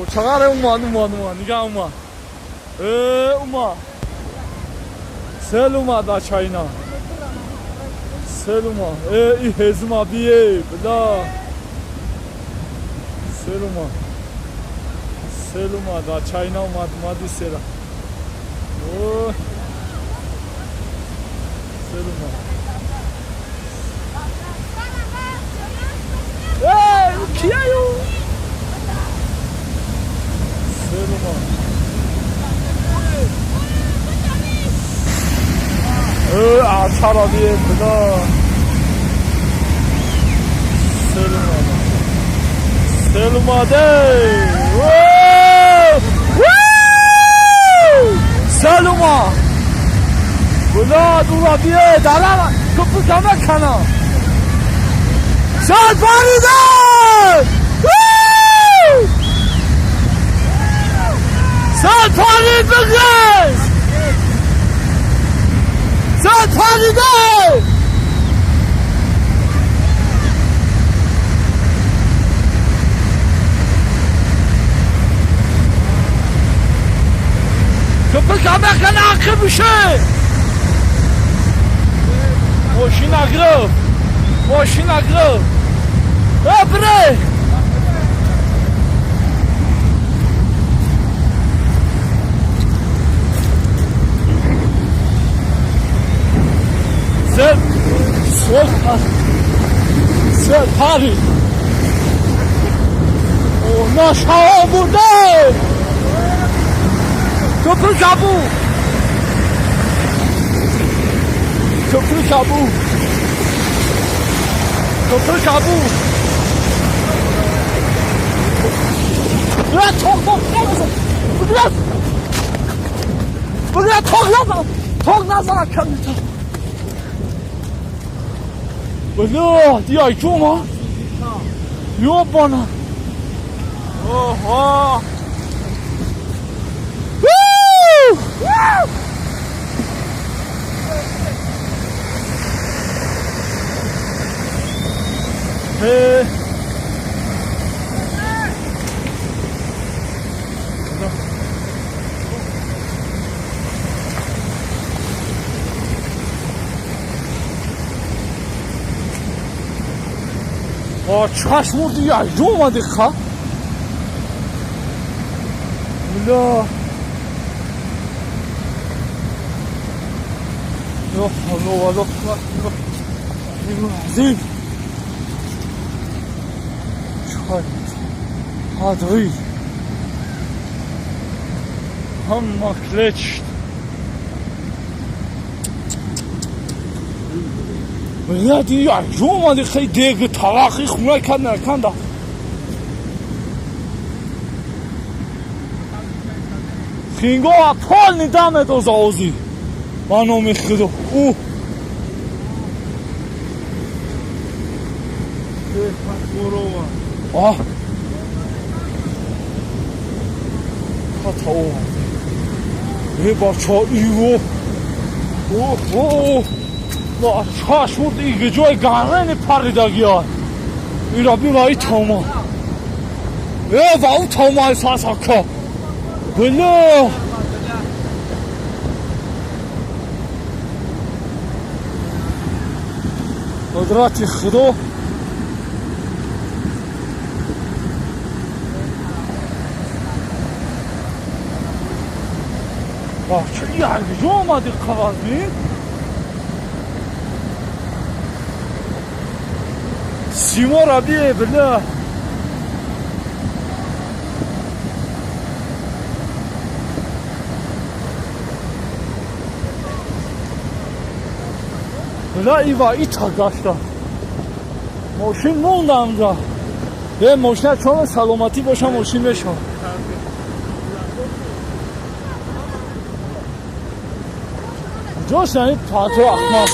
Чағаре умад, умад, умад, нига умад. Э, умад. Сел умад бачаина. Сел умад. Э, и ҳезума бие, била. Сел умад. Сел умад, бачаина умад, умади села. О. Сел умад. Эй, кияю? Сел умад. Ачара бие, била. Сел умад. Сел умаде. Сел умад. Била, дура бие, дарама. Купу кама кана. Сел париде! Сел парид бигез! Сел париде! Köpük haber akı bir şey. Maşina gırıp. Maşina gırıp. Öpre. Sen sol sen Paris. O naşa burada. Köprü kabu. Köprü kabu. Köprü kabu. Bırak çok bırak. Bırak toklama. Toklasana kendini. Bırak diye cuma. Yok bana. Oha. Hey. Чаш мурди я ёмади ха. Бля. Алло, алло, азим. Адри. Hamma клечт. Бля, я ёмади хай дег талахи хуна канда канда. Хинго полный даме до заози. Ба номи Худо. О. А. Хата о. Э бача иво. О о. ла чаш мурд иге ҷой гарани паридагия. Ира бина и тома. Э ва у тома сасака. Бля. Қудрати Худо. Чӣ якҷо омади қавазмин? Симора бие, бля. Бля, ива ита гашта. Мошин монда амҷа. Е, мошина чон саломатӣ боша, мошин мешава. Куҷош яъни пату ахмақ?